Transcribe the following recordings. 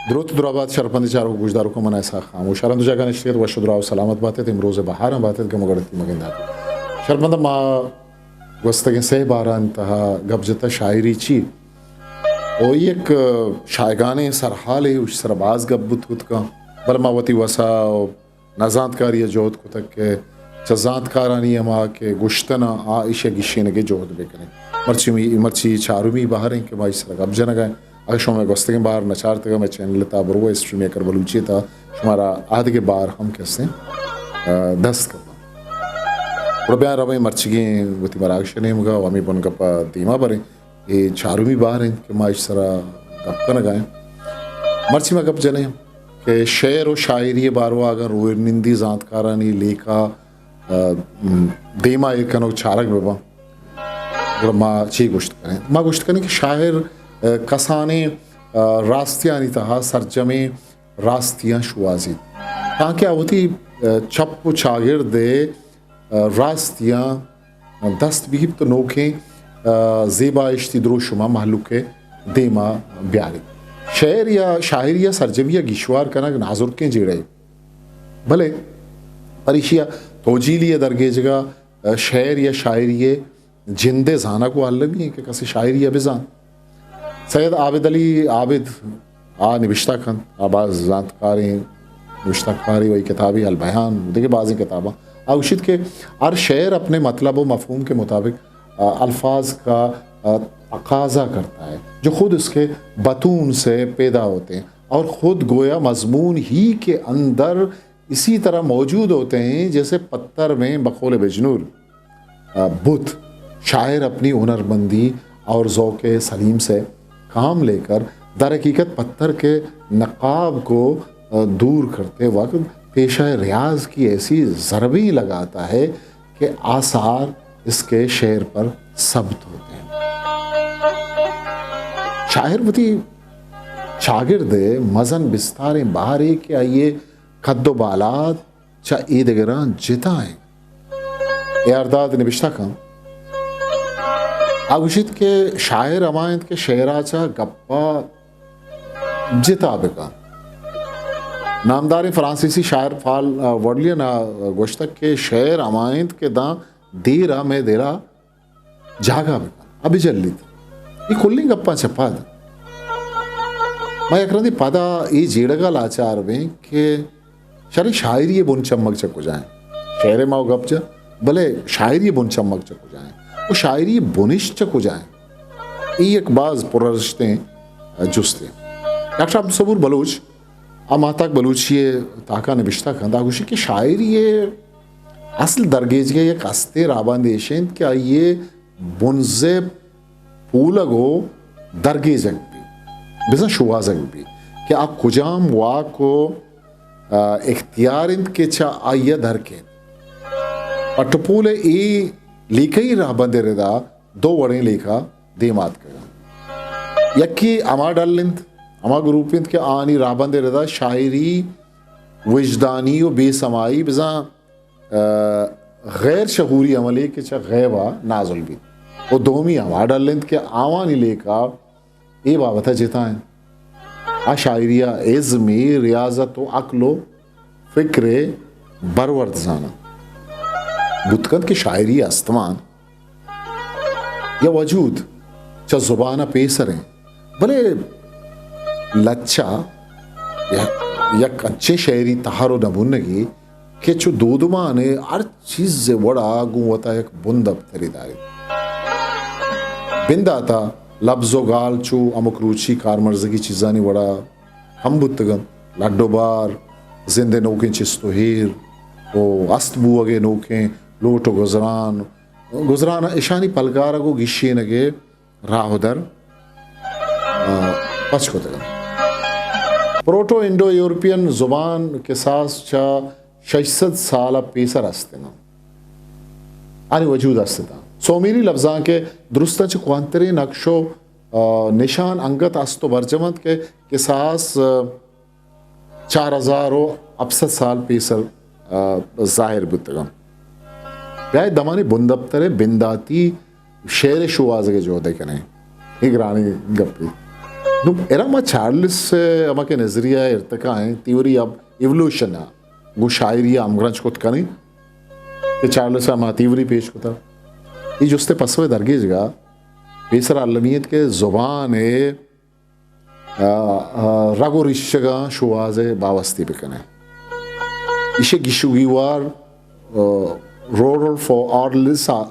دروت دراہ بات شرپندیں چاروک گوشداروکاں، من اسحاق خاموش۔ ہر ہند جاگہ نشتگ ات، وش و دراہ و سلامت بات ات، امروز بہاراں بات ات، گم و گڑتی مگندات۔ شرپنداں، ما گوستگیں سہ بہارانی تہا گپ جتہ شاعری چی؟ او یک شایگانیں سرحالے، اوش سرا باز گپ بوت کت کن، بلے ما وتی وسا و نزانتکاری ء جہد کتگ کہ چہ زانتکارانی ہما کہ گوشتن ء آ ایشی ء گیشینگ ء جہد بہ کنیں۔ مرچی می-، مرچی چارمی بہر انت کہ ما ایشی سرا گپ جنگ ء ایں۔ اگہ شما مئے گوستگیں بہر نہ چارتگ ء مئے چینل ء تہا برو، ہسٹری میکر بلوچی ء تہا شمارا آدگہ بہر ہم کسیں، ء، دست کپاں۔ گڑا بیاں رویں مرچیگیں وتی مراگش ء نیمگ ء و ہمے بنگپ ء دیما بریں۔ اے چارمی بہر انت کہ ما ایشی سرا گپ کنگ ء ایں۔ مرچی ما گپ جنیں کہ شعر و شاعری ء باروا اگاں روہندی زانتکارانی لیکہ، ء، م، دیما ایر کنگ چارگ بہ باں، گڑا ما چی گوشت کنیں؟ ما گوشت کنیں کہ شاعر، ء، کسانیں، ء، راستیانی تہا سرجمیں راستیاں شوہازیت، تانکہ آ وتی، ء، چپ و چاگرد ء، ء، راستیاں دست بگیپت و نوکیں، ء، زیبائشتی دروشم ء مہلوک ء دیما بیاریت۔ شعر یا شاعری ء سرجمی ء گیشوار کنگ نازرکیں جیڑہ ء، بلے پریشی ء توجیلی ء درگیجگ ء شعر یا شاعری ء جند ء زانگ و المی انت کہ کسے شاعری ء بزان۔ سید عابد علی عابد آ نبشتہ کنت، آ باز زانتکاریں نبشتہ کارے و اے کتابے البیان و دگہ بازیں کتاباں۔ آ گوشیت کہ ہر شعر اپنے مطلب و مفہوم کے مطابق، آ، الفاظ کا، آ، تقاضا کرتا ہے جو خود اس کے بطون سے پیدا ہوتے ہیں اور خود گویا مضمون ہی کے اندر اسی طرح موجود ہوتے ہیں جیسے پتھر میں بقول بجنور۔ آ، بت۔ شاعر اپنی ہنرمندی اور ذوق سلیم سے کام لے کر در حقیقت پتھر کے نقاب کو، آ، دور کرتے وقت پیشہ ریاض کی ایسی ضربیں لگاتا ہے کہ آثار اس کے شعر پر ثبت ہوتے ہیں۔ شاعر وتی چاگرد ء مزن بستاریں بہرے کہ آئی ء قد و بالاد چہ اے دگراں جتا انت۔ اے آر داد نبشتہ کن۔ آ گوشیت کہ شاعر ہما انت کہ شعرا چہ گپا جتا بکن۔ نامداریں فرانسیسی شاعر پال، آ، ورڈلین ء گوشتگ کہ شعر ہما انت کہ داں دیر ء مئے دل ء جاگہ بکن، ابجلیت۔ اے کلیں گپاں چہ پد ما یک رندے پدا اے جیڑگا لاچار بیں کہ شریں شاعری ء بن چمگ چہ کجا انت؟ شعر ء ما گپ جن، بلے شاعری ء بن چمگ چہ کجا انت؟ و شاعری ء بنشت چہ کجا انت؟ اے یک باز پرارزشتیں جستے۔ ڈاکٹر عبدالصبور بلوچ آ ماہتاک بلوچی ء تاکا نبشتہ کنت، آ گوشی کہ شاعری ء اصل درگیجگ ء یک ہستے راہبند ایش انت کہ آئی ء بنزہ پولگ و درگیجگ بی، بزاں شوہازگ بی کہ آ کجام واک و، آ، اختیار انت کہ چہ آئی ء در کیت۔ پٹ و پول ء اے لیکہی راہبند ء ردا دو وڑیں لیکہ دیم آتکگ انت۔ یکے ہما ڈل انت، ہما گروپ انت کہ آنی راہبند ء ردا شاعری وجدانی و بے سمائی بزاں، آ، غیر شعوری عملے کہ چہ غیب ء نازل بیت۔ و دومی ہما ڈل انت کہ آوانی لیکہ اے بابت ء جتا انت۔ آ شاعری ء ازمی ریاضت و عقل و فکر ء برورد زاناں۔ بوت کنت کہ شاعری ء استمان یا وجود چہ زبان ء پیسر انت، بلے لچہ یک، یک انچیں شعری تہر و نمونگے کہ چو دودمان ء ہر چیز ء وڑا گوں وتا یک بندپترے داریت۔ بنداتا لبز و گال چو ہمک روچی کارمرزگی چیزانی وڑا ہم بوتگ انت۔ لڈ و بار، زند ء نوکیں چست و ایر و است بوہگ ء نوکیں لوٹ و گزران، گزران اشانی پلگارگ و گیشینگ ء راہ و در، آ، پچ کتگ انت۔ پروٹو انڈو یورپین زبان کساس چہ شش سد سال ء پیسر است انت۔ آنی وجود است اتاں۔ سومیری لبزانک ء درستاں چہ کوہنتریں نقش و، آ، نشان انگت است و برجم انت کہ کساس، آ، چار ہزار و ہپت سد سال پیسر، آ، ظاہر بوتگ انت۔ بیائے دمانی بندپتر ء بنداتی شعر ء شوہازگ ء جہد ء کنیں۔ اے گرانیں گپے۔ نوں ادا ما چارلس ءِ ہما کہ نظریہ ءِ ارتقا ایں، تھیوری آف ایولوشن ءَ گوں شاعری ءَ ہمگرنچ کت کنیں کہ چارلس ءَ ہما تھیوری پیش کتا۔ اے جست ءِ پسو ءِ درگیجگ ءَ پیسر المی انت کہ زبان ءِ، آ، آ، رگ ءُ ریشگاں شوہاز ءِ باوستی بکنیں۔ ایشی ءِ گیش ءُ گیوار، آ، روڈولف آرلیس ءَ،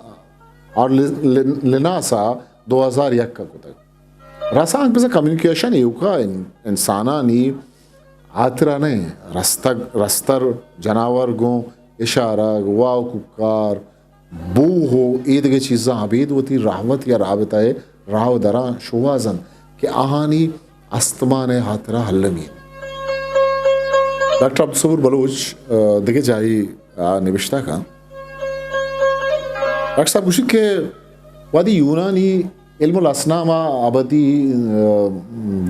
آرلی-، لن-، لیناس ءَ دو ہزار یک ءَ کتگ۔ رسانک بزاں کمیونیکیشن ایوکا ان-، انسانانی ہاترا نہ انت۔ رستگ، رستر جناور گوں اشارگ، واک ءُ کوکار، بوہ ءُ ایدگہ چیزاں ابید وتی رہوت یا رابطہ ءِ راہ ءُ دراں شوہاز انت کہ آہانی استمان ءِ ہاترا المی انت۔ ڈاکٹر عبدالصبور بلوچ، آ، دگہ جاہے، آ، نبشتہ کن۔ ڈاکٹر صاحب گوشیت کہ وہدے یونانی علم الاصنام ءَ ابدی، آ،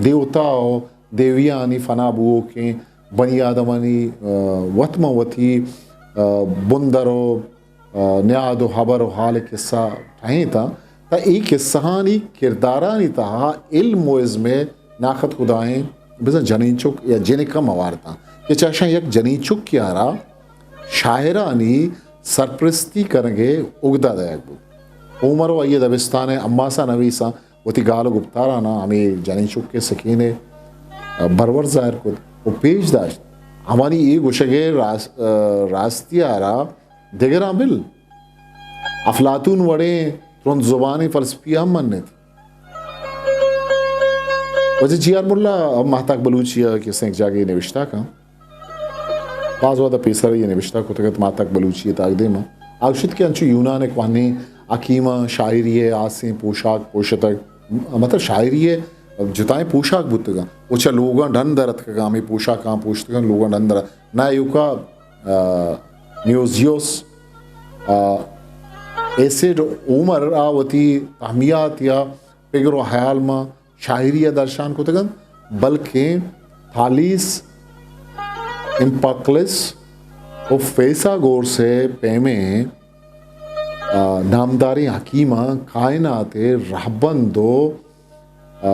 دیوتا ءُ دیویانی فنا بوؤکیں بنی آدمانی، آ، وت ماں وتی، آ، بندر ءُ، آ، نیاد ءُ ہبر ءُ حال ءِ کسہ ٹہینتاں، تہ اے کسہانی کردارانی تہا علم ءُ ازم ءِ ناخت کدائیں بزاں جنین چک یا جنک ہم ہوار اتاں کہ چہ اشاں یک جنین چکے ءَ را شاعرانی سرپرستی کنگ ءِ اگدہ دئیگ بوت۔ عمر ءُ آئی ءِ دبستان ءِ اماسا نویساں وتی گال ءُ گپتاراناں ہمے جنین چک ءِ سکین ءِ برور ظاہر کت ءُ پیش داشت۔ ہمانی اے گوشگ ءِ راس-، راستی ءَ را دگراں بل افلاطون وڑیں ترند زبانیں فلسفی ہم منت۔ واجہ جی آر ملا ماہتاک بلوچی ءَ کہ سینک جاگہے نبشتہ کن۔ باز وہد ءَ پیسر ءَ اے نبشتہ کتگ ات ماہتاک بلوچی ءِ تاکدیم ءَ۔ آ گوشیت کہ انچو یونان ءِ کوہنیں حکیماں شاعری ءِ ہاسیں پوشاک پوشتگ، مطلب شاعری ءِ جتائیں پوشاک بوتگاں ءُ چہ لوگاں ڈن در اتکگاں، ہمے پوشاکاں پوشتگاں لوگاں ڈن در ات-، نہ ایوکا، آ، میوزیوس، آ، ایسڈ عمر ءَ وتی تہمیات یا پگر ءُ حیال ماں شاعری ءَ درشان کتگ انت، بلکیں تھالیس، امپاکلس ءُ فیثاگورس ءِ پیمیں، آ، نامداریں حکیماں کائنات ءِ رہبند ءُ، آ،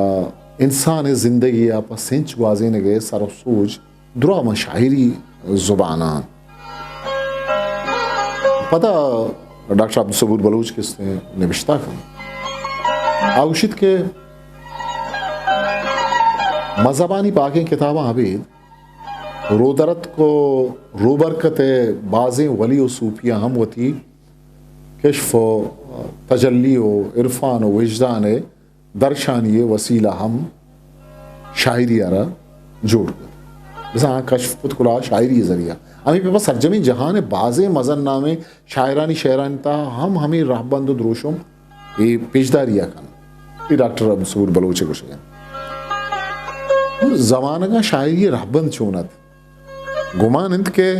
انسان ءِ زندگی ءَ پہ سنچ گوازینگ ءِ سر ءُ سوج دراہ ماں شاعری زباناں۔ پدا ڈاکٹر عبدالصبور بلوچ کستیں نبشتہ کنت۔ آ گوشیت کہ مذہبانی پاکیں کتاباں ابید رودرتک ءُ روبرکت ءِ بازیں ولی ءُ صوفیاں ہم وتی کشف ءُ تجلی ءُ عرفان ءُ وجدان ءِ درشانی ءِ وسیلہ ہم شاعری ءَ را جوڑ کت۔ بزاں آ کشف کت کلا شاعری ءِ ذریعہ۔ ہمے پہ سرجمیں جہان ءِ بازیں مزن نامیں شاعرانی شعرانی تہا ہم ہمے رہبند ءُ دروشم اے پیشداری ءَ کنت۔ اے ڈاکٹر عبدالصبور بلوچ ءِ گوشگ انت۔ زمانگاں شاعری ءِ رہبند چون ات؟ گمان انت کہ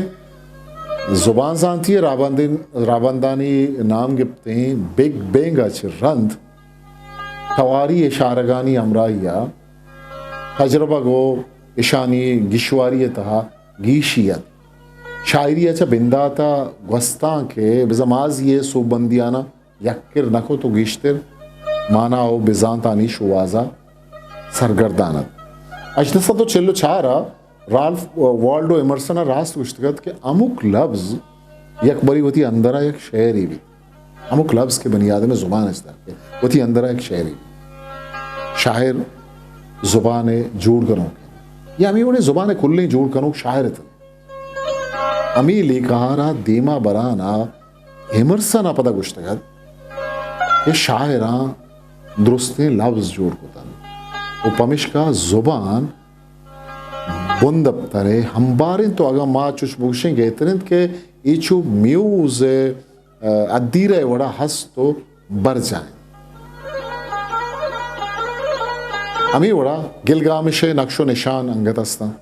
زبان زانتی ءِ رہبندین-، رہبندانی نام گپتیں بگ بینگ ءَ چہ رند تواری اشارگانی ہمراہی ءَ تجربگ ءُ اشانی گیشواری ءِ تہا گیشی ات۔ شاعری ءَ چہ بندات ءَ گوستانک ءِ بزاں ماضی ءِ سوبمندیاناں یک کر نہ کت ءُ گیشتر مانا ءُ بزانتانی شوہاز ءَ سرگردان ات۔ ہژدہ سد ءُ چل ءُ چار ءَ رالف والڈو ایمرسن ءَ راست گوشتگ ات کہ ہمک لبز یک برے وتی اندر ءَ یک شعرے بیت۔ ہمک لبز کہ بنی آدم ءِ زبان ءَ چہ در کئیت، وتی اندر ءَ یک شعرے بیت۔ شاعر زبان ءِ جوڑ کنوک انت۔ یا ہمے وڑیں زبان ءِ کلیں جوڑ کنوک شاعر ات۔ ہمے لیکہ ءَ را دیما بران ءَ ایمرسن ءَ پدا گوشتگ ات کہ شاعراں درستیں لبز جوڑ کت انت ءُ پمشکا زبان بندپتر ءِ ہمبار انت ءُ اگاں ما چش بگوشیں گہتر انت کہ اے چو میوز ءِ، آ، ادیرہ ءِ وڑا ہست ءُ برجاہ انت۔ ہمے وڑا گلگامش ءِ نقش ءُ نشان انگت ہست انت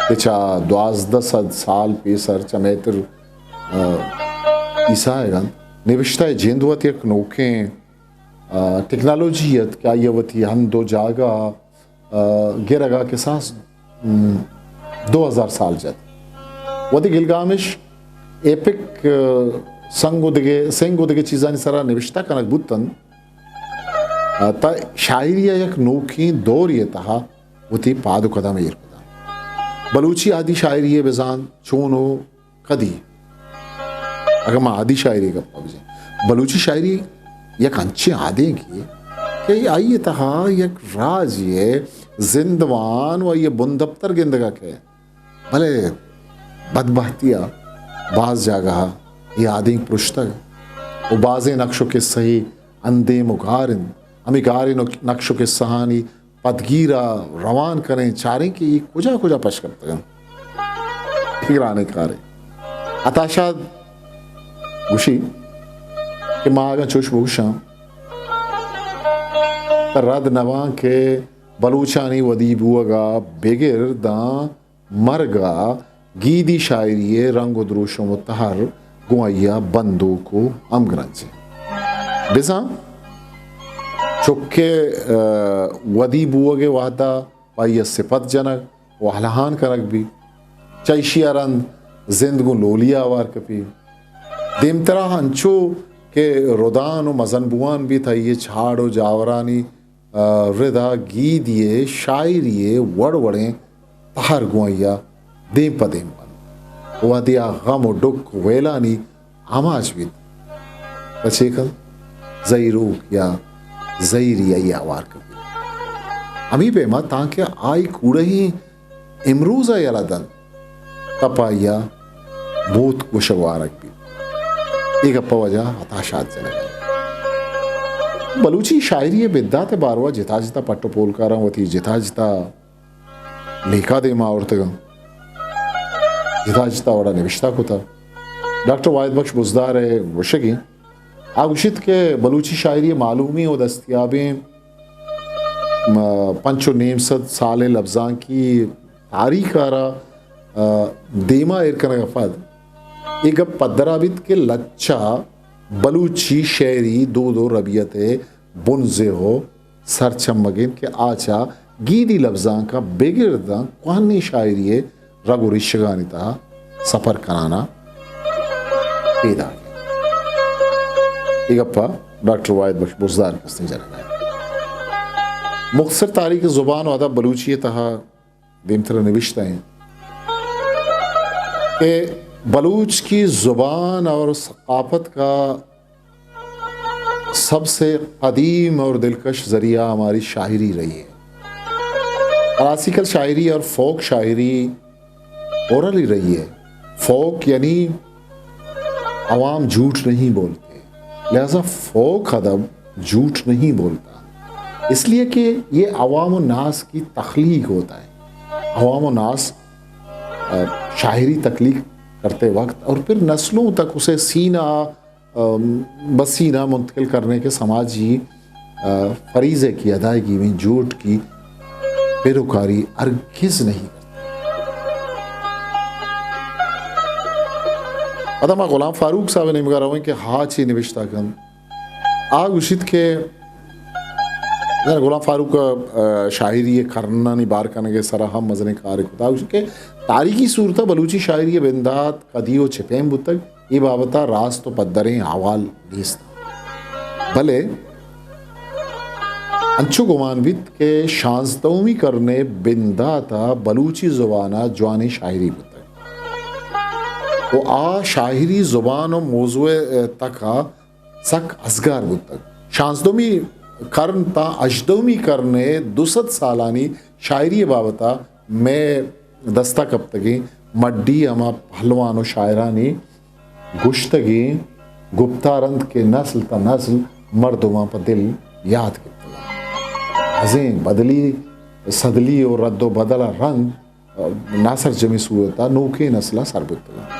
کہ چہ دوازدہ سد سال پیسر چہ مئے تر، آ، عیسائیگ انت۔ نبشتہ ءِ جند وت یک نوکیں، آ، ٹیکنالوجی ات کہ آئی ءَ وتی ہند ءُ جاگہ، آ، گرگ ءَ کساس، م، دو ہزار سال جت۔ وھدے گلگامش ایپک، آ، سنگ ءُ دگہ، سنگ ءُ دگہ چیزانی سرا نبشتہ کنگ بوت انت، آ، تا شاعری ءَ یک نوکیں دورے ءِ تہا وتی پاد ءُ قدم ایر کتگ۔ بلوچی آدی شاعری ءِ بزاں چون ءُ کدی، اگاں ما آدی شاعری ءِ گپ ءَ بجیں، بلوچی شاعری یک انچیں آدینکے کہ آئی ءِ تہا یک راجے ءِ زندمان ءُ آئی ءِ بندپتر گندگ ءَ کئیت۔ بلے بدبہتی ءَ باز جاگہ ءَ اے آدینک پرشتگ ءُ بازیں نقش ءُ کسہ اندیم ءُ گار انت۔ ہمے گاریں نق-، نقش ءُ کسہانی پدگیر ءَ روان کنیں، چاریں کہ اے کجا کجا پش کپتگ انت۔ اے گرانیں کارے۔ عطا شاد گوشی کہ ما اگاں چوش بگوشاں، تہ رد نباں کہ بلوچانی ودی بوگ ءَ بگر داں مرگ ءَ گیدی شاعری ءِ رنگ ءُ دروشم ءُ تہر گوں آئی ءَ بندوک ءُ ہمگرنچ انت۔ بزاں چک ءِ، آ، ودی بوگ ءِ وہد ءَ پہ آئی ءَ سپت جنگ ءُ الہان کنگ بیت، چہ ایشی ءَ رند زند گوں لولی ءَ ہوار کپیت۔ دیمترا انچو کہ ردان ءُ مزن بوان بیت، آئی ءِ چاڑ ءُ جاورانی آ، ردا گیدی ءِ شاعری ءِ وڑ وڑیں تہر گوں آئی ءَ دیم پہ دیم بنت۔ وہدے آ غم ءُ ڈکھ ءُ ویلانی آماچ بیت، پہ چے کن زہیروک یا زہیری آئی ءَ ہوار کپیت۔ ہمے پیما تانکہ آئی کوڑہیں امروز ءَ یلہ دنت، تہ پہ آئی ءَ بوت گوشگ وارگ بیت۔ اے گپ ءِ وجہ عطا شاد جنگ انت۔ بلوچی شاعری ءِ بندات ءِ باروا جتا جتا پٹ ءُ پولکاراں وتی جتا جتا لیکہ دیما آورتگ انت، جتا جتا وڑا نبشتہ کتگ۔ ڈاکٹر واحد بخش بزدار ءِ گوشگ انت، آ گوشیت کہ بلوچی شاعری ءِ معلومیں ءُ دستیابیں، م-، پنچ ءُ نیم سد سال ءِ لبزانکی تاریخ ءَ را، آ، دیما ایر کنگ ءَ پد اے گپ پدرا بیت کہ لچہ بلوچی شعری دود ءُ ربیت ءِ بنزہ ءُ سرچمگ انت کہ آ چہ گیدی لبزانک ءَ بگر داں کوہنیں شاعری ءِ رگ ءُ ریشگانی تہا سپر کنان ءَ پیداک انت۔ اے گپ ءَ ڈاکٹر واحد بخش بزدار کستیں جنگ ءَ انت۔ مختصر تاریخ زبان و ادب بلوچی ءِ تہا دیمتر ءَ نبشتہ انت کہ بلوچ کی زبان اور ثقافت کا سب سے قدیم اور دلکش ذریعہ ہماری شاعری رہی ہے۔ کلاسیکل شاعری اور فوک شاعری اورل ہی رہی ہے۔ فوک یعنی عوام جھوٹ نہیں بولتے، لہذا فوک ادب جھوٹ نہیں بولتا، اس لیے کہ یہ عوام الناس کی تخلیق ہوتا ہے۔ عوام الناس، آ، شاعری تخلیق کرتے وقت اور پھر نسلوں تک اسے سینہ ام، بہ سینہ منتقل کرنے کے سماجی، آ، فریضے کی ادائیگی میں جھوٹ کی پیروکاری ہرگز نہیں کرتے۔ پدا ما غلام فاروق صاحب ءِ نیمگا رویں کہ آ چی نبشتہ کنت۔ آ گوشیت کہ غلام فاروق ءَ، آ، شاعری ءِ کرنانی بار کنگ ءِ سرا ہم مزنیں کارے کتگ۔ آ گوشیت کہ تاریخی صورت ءَ بلوچی شاعری ءِ بندات کدی و چہ پیم بوتگ، اے بابت ءَ راست و پدریں احوال نیست۔ بلے انچو گمان بیت کہ شانزدہمی کرن ءِ بندات ءَ بلوچی زبان ءَ جوانیں شاعری بوتگ و آ شاعری زبان و موضوع ءِ تک ءَ سک ازگار بوتگ۔ شانزدہمی کرن تاں ہژدہمی کرن ءِ دو سد سالانی شاعری ءِ بابت ءَ مئے دست ءَ کپتگیں مڈی ہما پہلوان و شاعرانی گوشتگیں گپتار انت کہ نسل تاں نسل مردماں پہ دل یات گپتگ انت۔ بازیں بدلی، سدلی و رد و بدل ءِ رند ناسرجمیں صورت ءَ نوکیں نسل ءَ سر بوتگ انت۔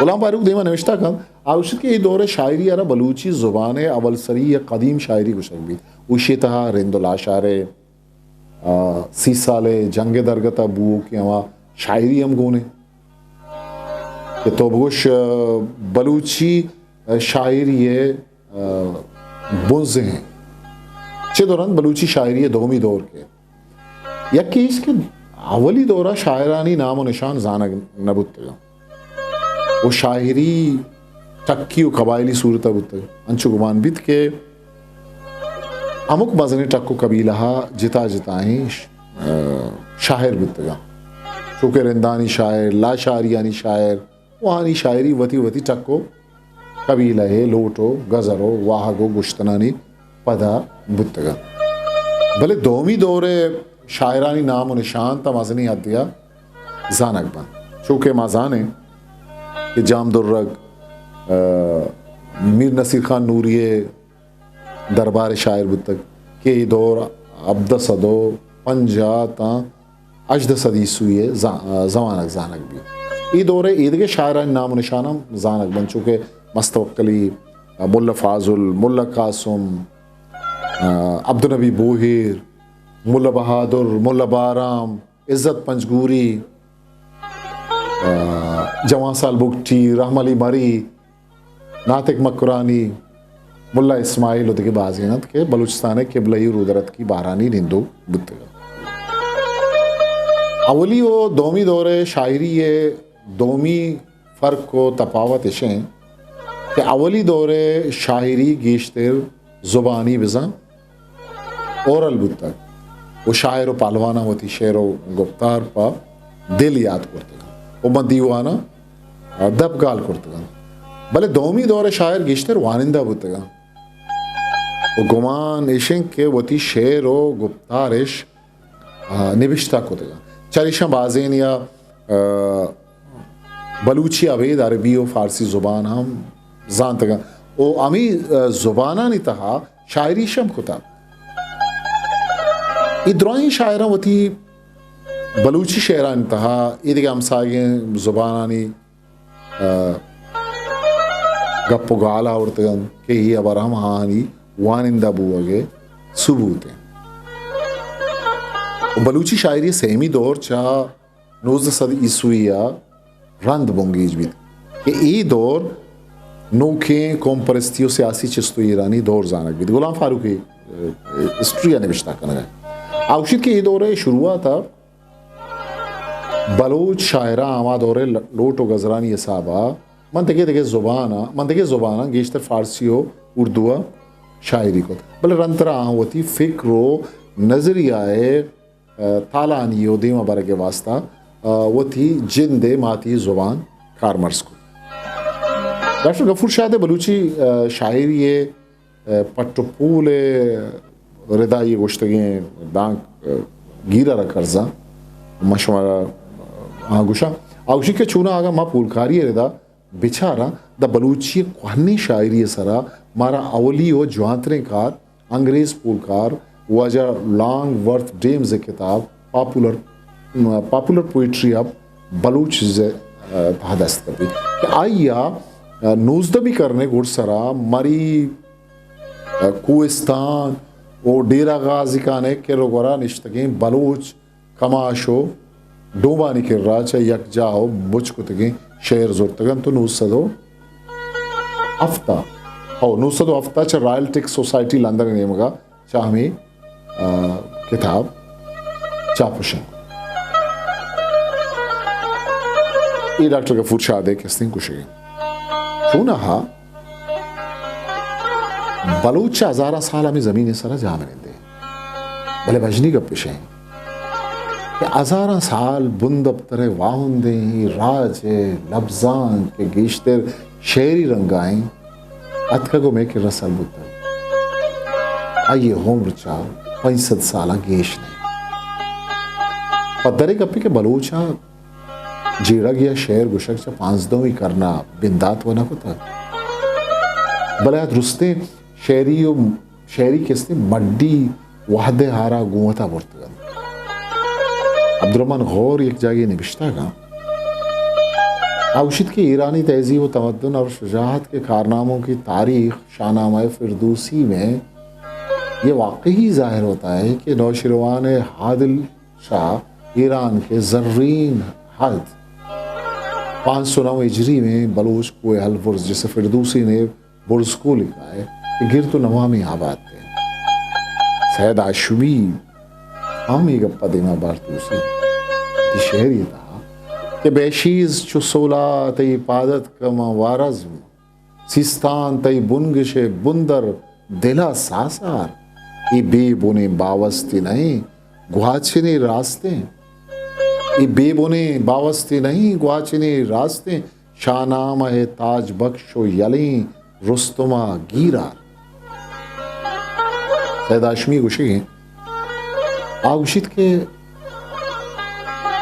غلام فاروق دیما نوشتہ کنت، آ گوشیت کہ اے دور ءِ شاعری ءَ را بلوچی زبان ءِ اول سری یا قدیم شاعری گوشگ بیت۔ ایشی ءِ تہا رند و لاشار ءِ، آ، سی سال ءِ جنگ ءِ درگت ءَ بوؤکیں ہما شاعری ہم گون انت کہ تو بگوش، آ، بلوچی، آ، شاعری ءِ، آ، بنزہ انت۔ چہ دوران بلوچی شاعری ءِ دومی دور کہ یکے ایش کہ اولی دور ءَ شاعرانی نام و نشان زانگ نہ بوتگ انت و شاعری ٹکی و قبائلی صورت ءَ بوتگ۔ انچو گمان بیت کہ ہمک مزنیں ٹک و قبیلہ ء جتا جتائیں ش-، آ، شاعر بوتگاں۔ چو کہ رندانی شاعر، لاشاریانی شاعر، و آہانی شاعری وتی وتی ٹک و قبیلہ ء لوٹ و گزر و واہگ و گشتنانی پدا بوتگاں۔ بلے دومی دور ء شاعرانی نام و نشان تا مزنیں حدے ء زانگ بنت۔ چو کہ ما زانیں کہ جام درگ، آ، میر نصیر خان نوری ء دربار ء شاعر بوتگ کہ اے دور ہبدہ سد و پنجاہ تاں ہژدہ سد عیسوی ء زا-، زمانگ زانگ بیت۔ اے دور ء ایدگہ شاعرانی نام و نشان ہم زانگ بنت، چو کہ مست توکلی، ملا فاضل، ملا قاسم، عبدالنبی بوہیر، ملا بہادر، ملا بارام، عزت پنجگوری، آ، جوان سال بگٹی، رحم علی مری، ناطق مکرانی، ملا اسماعیل و دگہ بازیں انت کہ بلوچستان ء قبلہ ء رودرتکی بارانی نندوک بوتگ انت۔ اولی و دومی دور ء شاعری ء دومی فرق و تپاوت اش انت کہ اولی دور ء شاعری گیشتر زبانی بزاں اورل بوتگ و شاعر و پہلواناں وتی شعر و گپتار پہ دل یات کرتگ انت و ماں دیواناں دپ گال کرتگ انت۔ بلے دومی دور ء شاعر گیشتر وانندہ بوتگ انت و گمان اش انت کہ وتی شعر و گپتارش آ، نبشتہ کتگ انت۔ چریشاں بازینیا، آ، بلوچی ابید عربی و فارسی زبان ہم زانتگ انت و ہمے، آ، زبانانی تہا شاعری شم کتگ۔ اے درائیں شاعراں وتی بلوچی شعرانی تہا ایدگہ ہمساہگیں زبانانی آ، گپ و گال آورتگ انت کہ اے ہبر ہم آہانی وانندہ بوگ ء ثبوت انت۔ و بلوچی شاعری ء سیمی دور چہ نوزدہ سد عیسوی ء رند بنگیج بیت کہ اے دور نوکیں قوم پرستی و سیاسی چست و ایرانی دور زانگ بیت۔ غلام فاروقی، آ، ہسٹری ء نبشتہ کنگ ء آ گوشیت کہ اے دور ء شروعات ء بلوچ شاعراں ہما دور ء ل-، لوٹ و گزرانی حساب ء من دگہ دگہ زبان ء، من دگہ زباناں گیشتر فارسی و اردو ء شاعری کت، بلے رندتر آہاں وتی فکر و نظریہ ء، ء، تالانی و دیما برگ ء واسطہ، ء، وتی جند ء ماتی زبان کارمرز کت۔ ڈاکٹر غفور شاد ء بلوچی، ء، شاعری ء پٹ و پول ء ردائی گوشتگیں دانک، ء، گیر ء را کرزاں۔ من شمارا آ گوشاں۔ آ گوشی کہ چوناں اگاں ما پولکاری ء ردا بچاراں، داں بلوچی ء کوہنیں شاعری ء سرا مارا اولی و جوانتریں کار انگریز پولکار واجہ لانگ ورتھ ڈیمز ء کتاب پاپولر، پاپولر پوئٹری آف بلوچز ء تہا دست کپیت کہ آئی ء نوزدہمی کرن ء گڈسرا مری کوہستان و ڈیرہ غازی خان ء کر و گورا نشتگیں بلوچ کماش و ڈومانی کرا چہ یکجاہ و مچ کتگیں شعر زرتگ انت و نو سد و ہفت ء، ہو، نو سد و ہفت ء چہ رائل ٹک سوسائٹی لندن ء نیمگا چہ ہمے، آ، کتاب چاپ و شنگ۔ اے ڈاکٹر غفور شاد ء کستیں گوشگ انت۔ چوناہا بلوچ چہ ہزاراں سال ہمے زمین ء سرا جاہ منندے۔ بلے مجنی گپ اش انت کہ ہزاراں سال بندپتر ء واہندیں اے راج ء لبزانک کہ گیشتر شعری رنگا انت، اتکگ و مئے کرا سر بوتگ۔ آئی ء عمر چہ پنچ سد سالاں گیش نہ انت۔ پہ درے گپے کہ بلوچ ء جیڑگ یا شعر گوشگ چہ پانزدہمی کرن ء بندات و نہ کتگ، بلے آ درستیں شعری و شعری کستیں مڈی وہد ء ہارا گوں وتا برتگ انت۔ عبدالرحمن غور یک جاگے نبشتہ کن، آ گوشیت کہ ایرانی تہذیب و تمدن اور شجاعت کے کارناموں کی تاریخ شاہنامہ فردوسی میں یہ واقعی ظاہر ہوتا ہے کہ نوشیروان عادل شاہ ایران کے زرین عہد پانچ سو نو ہجری میں بلوچ کوہ البرز، جسے فردوسی نے برز کوہ لکھا ہے، کہ گرد و نواح میں آباد تھے۔ سید ہاشمی ہم یہ گپا دیما بارت گوشی کہ شعر یہ تھا کہ بیشیز چو سولا تئی پادت کما وارزم، سیستان تئی بنگش بندر دلا ساسار، اے بے بنیں باوستے نہ ایں، گواچنے راستیں۔ اے بے بنیں باوستے نہ ایں، گواچنے راستیں۔ شاہنامہ ءِ تاج بخش ءُ یلیں رستم ءَ گیر آر۔ سید ہاشمی گوشگ ایں، آ گوشیت کہ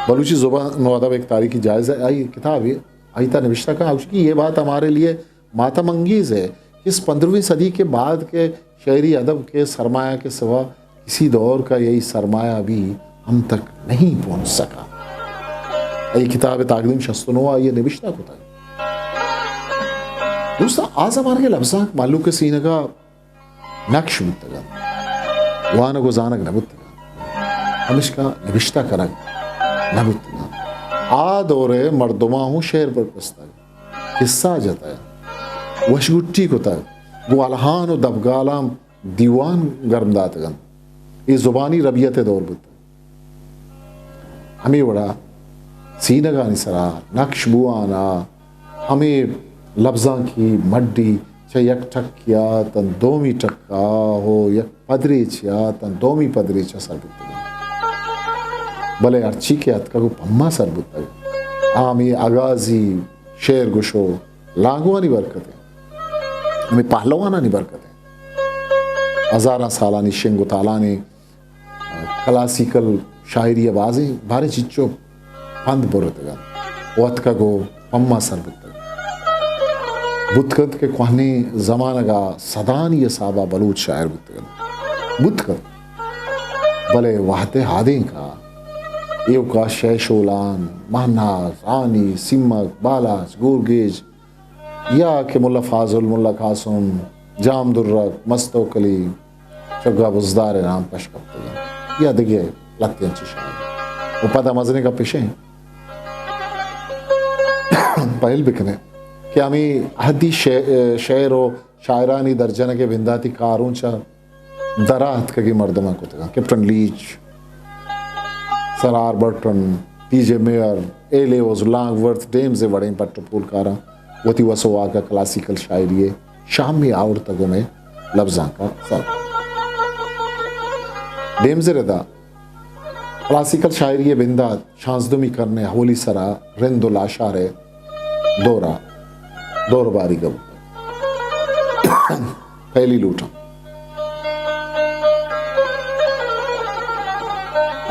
بلوچی زبان و ادب ایک تاریخی جائزہ، آئی کتابے، آئی تہا نبشتہ کن، آ گوشیت کہ یہ بات ہمارے لیے ماتم انگیز ہے کہ اس پندرہویں صدی کے بعد کے شعری ادب کے سرمایہ کے سوا کسی دور کا یہی سرمایہ ابھی ہم تک نہیں پہنچ سکا۔ اے کتاب تاکدیم شست و نو آئی نبشتہ کتگ۔ دوستاں، آ زمانگ ءِ لبزانک مہلوک ءِ سینگ ءَ نقش بوتگ انت، وانگ و زانگ نہ بوتگ انت، ہمشکا نبشتہ کنگ نہ بوتگ انت۔ آ دور ءِ مردماں ہوں شعر برپستگ، قصہ جتگ، وشگٹی کتگ، گوں الہان و دبگالاں دیوان گرم داتگ انت۔ اے زبانی ربیت ءِ دور بوتگ۔ ہمے وڑا سینگانی سرا نقش بوان ءَ ہمے لبزانکی مڈی چہ یک ٹکے ءَ تاں دومی ٹک ءَ و یک پدریچے ءَ تاں دومی پدریچ ءَ سر بوتگ انت۔ بلے ہرچی کہ اتکگ و پما سر بوتگ، آ ہمے اگازی شعر گوش و لانگوانی برکت انت، ہمے پہلوانانی برکت انت۔ ہزاراں سالانی شنگ و تالانی کلاسیکل شاعری ءَ بازیں باریں چچو پند برتگ انت و اتکگ و پما سر بوتگ۔ بوت کنت کہ کوہنیں زمانگ ءَ صدانی حساب ءَ بلوچ شاعر بوتگ انت۔ بوت کنت۔ بلے وہد ءِ ہادینک ءَ ایوک ءَ شے شولان، مہناز، ہانی، سیمک، بالاچ، گورگیج، یا کہ ملا فاضل، ملا قاسم، جام درک، مست توکلی، چگا بزدار ءِ نام پش کپتگ انت، یا دگہ لہتے انچیں شاعر۔ و پدا مزنیں گپ اش انت، پہل بکنیں کہ ہمے عہدی شع-، شعر و شاعرانی درجنگ ءِ بنداتی کار اوں چہ درا اتکگیں مردماں کتگ انت۔ کیپٹن لیچ، سر آر برٹن، ٹی جے میئر، اے لیوز، لانگ ورتھ، ڈیمز ءِ وڑیں پٹ ءُ پولکاراں وتی وس ءُ واک ءَ کلاسیکل شاعری ءِ شامی آورتگ ءُ مئے لبزانک ءَ سر۔ ڈیمز ءِ ردا کلاسیکل شاعری ءِ بندات شانزدہمی کرن ءِ اولی سرا رند ءُ لاشار ءِ دور ءَ دور باریگ ءَ بوتگ۔ پہلی لوٹاں۔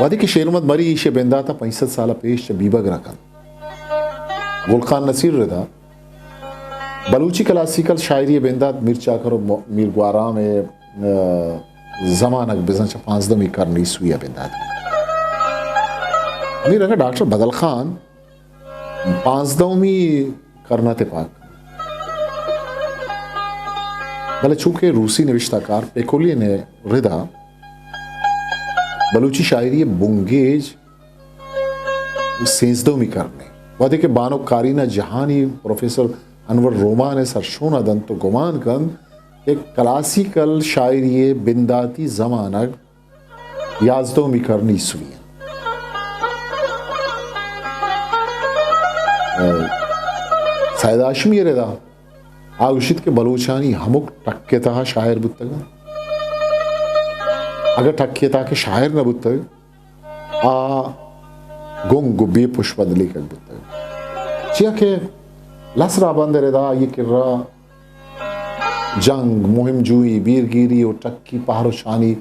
وہدے کہ شیر محمد مری ایشی ءِ بندات ءَ پنچ سد سال ءَ پیش چہ بیبگر ءَ کنت، گل خان نصیر ءِ ردا بلوچی کلاسیکل شاعری ءِ بندات میر چاکر ءُ م-، میر گوہرام ءِ، آ، زمانگ بزاں چہ پانزدہمی کرن عیسوی ءَ بندات۔ ہمے رنگ ءَ ڈاکٹر بدل خان پانزدہمی کرن ءَ تپاک۔ بلے چونکہ روسی نبشتہ کار پیکولین ءِ ردا بلوچی شاعری ءِ بنگیج سیزدہمی کرن ءَ، وہدے کہ بانک کارینا جہانی پروفیسر انور رومان ءِ سرشون ءَ دنت ءُ گمان کنت کہ کلاسیکل شاعری ءِ بنداتی زمانگ یازدہمی کرن عیسوی انت۔ سید ہاشمی ءِ ردا آ گوشیت کہ بلوچانی ہمک ٹک ءِ تہا شاعر بوتگ انت۔ اگاں ٹک ءِ تہا کہ شاعر نہ بوتگ، آ گنگ ءُ بے پشپد لیکگ بوتگ۔ چیا کہ لس راہبند ءِ ردا آئی ءِ کرا جنگ، مہم جوئی، بیرگیری ءُ ٹکی پہرشانی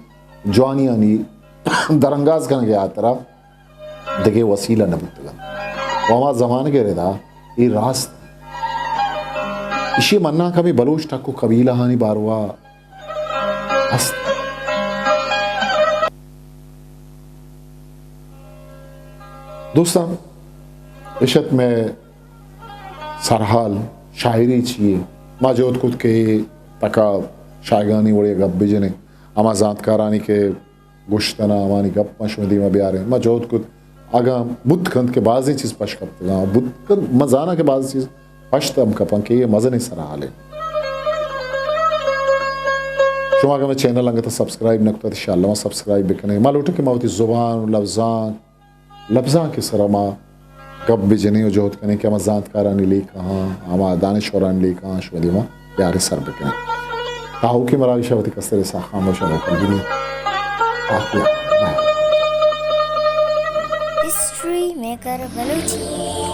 جوانیانی درانگاز کنگ ءِ ہاترا دگہ وسیلہ نہ بوتگ انت۔ ءُ ہما زمانگ ءِ ردا اے راست انت۔ ایشی ءِ مناں کمے بلوچ ٹک ءُ قبیلہانی باروا است۔ دوستاں، اش ات مئے سرحال شاعری چی یے؟ ما جہد کت کہ اے تک ءَ شاہگانی وڑے ءَ گپ بجنیں۔ ہما زانتکارانی کہ گوشتن ءَ ہمانی گپاں شمئے دیما بیاریں۔ ما جہد کت، اگاں بوت کنت کہ بازیں چیز پش کپتگاں، بوت کنت، ما زاناں کہ بازیں چیز پشت ہم کپاں کہ اے مزنیں سرحالے۔ شما اگاں مئے چینل انگت سبسکرائب نہ کتگ، انشاءاللہ ما سبسکرائب بکنیں۔ ما لوٹیں کہ ما وتی زبان ءُ لبزانک، لبزانک ءِ سرا ما گپ بجنیں ءُ جہد کنیں کہ ہما زانتکارانی لیکہاں، ہما دانشورانی لیکہاں شمئے دیما بیاریں، سر بکنیں۔ تاہوکیں مراگش ءَ وتی کستریں ساہ خاموش ءُ نوکل ببیں۔ آخیا۔ ہسٹری میکر بلوچی۔